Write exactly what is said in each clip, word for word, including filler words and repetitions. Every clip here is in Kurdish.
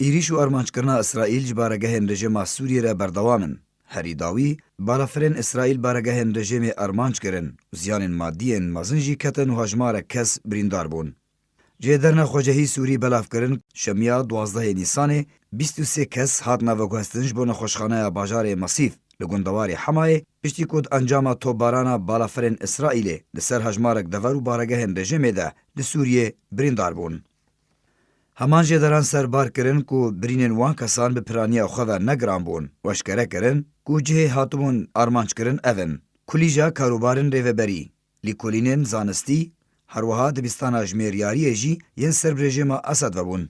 Êrîş û armanckirina Îsraîl ji baregehên rejêma Sûriyê re berdewam in. Herî dawî, balafirên Îsraîl baregehên rejêmê armanc kirin û ziyanên madî yên mezin jî ketin û hejmarek kes birîndar bûn. Cihê derna xwecehî Sûrî belav kirin, şemiya duwazdehê Nîsanê bîst û sê kes hatine veguhestin ji bo nexweşxaneya bajarê Mesîf li gundewarê Hemayê, piştî ku di encama topbarana balafirên Îsraîlê li ser hejmarek dever û baregehên rejêmê de li Sûriyê birîndar bûn. Heman jêderan serbar kirin ku birînên wan kesan bi piraniya xwe ve ne giran bûn û eşkere kirin ku cihê hatibûn armanc kirin ev in: kulîja karûbarên rêveberî, lîkolînên zanistî, her wiha dibistana jimêriyariyê jî yên ser bi rejêma Esed ve bûn.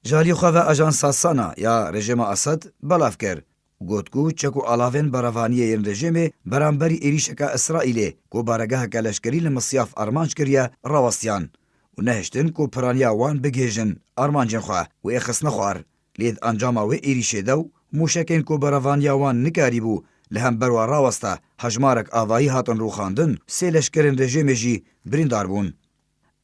Ji alî xwe ve ajansa Sana ya rejêma Esed belav kir û got ku çek û alavên berevaniyê yên rejêmê beramberî êrîşeke Îsraîlê ku baregeheke leşkerî li Misyaf armanc kiriye rawestiyan û nehiştin ku piraniya wan bigihêjin armancên xwe û ê xistine xwar. Lê di encama wê êrîşê de û mûşekên ku berevaniya wan nikarîbû li hember wan raweste, hejmarek avayî hatin rûxandin, sê leşkerên rejêmê jî birîndar bûn.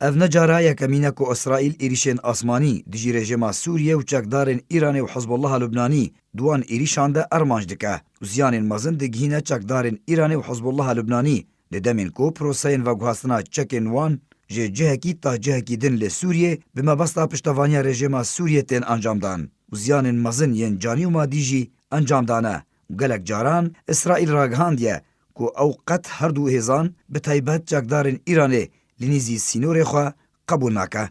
Ev ne cara yekemîn e ku Îsraîl êrîşên asmanî dijî rejêma Sûriyê û çekdarên Îranê û Hizbullaha Lubnanî di wan êrîşan de armanc dike û ziyanên mezin digihîne çekdarên Îranê û Hizbullaha Lubnanî, di demên ku proseyên veguhastina çekên wan ji cihekî ta cihekî din li Sûriyê bi mebesta piştevaniya rejêma Sûriyê tên encamdan û ziyanên mezin yên canî û madî jî encam dane û gelek caran Îsraîl ragihandiye ku ew qet her du hêzan, bi taybet çekdarên Îranê, li nîzî sînorê xwe qebûl nake.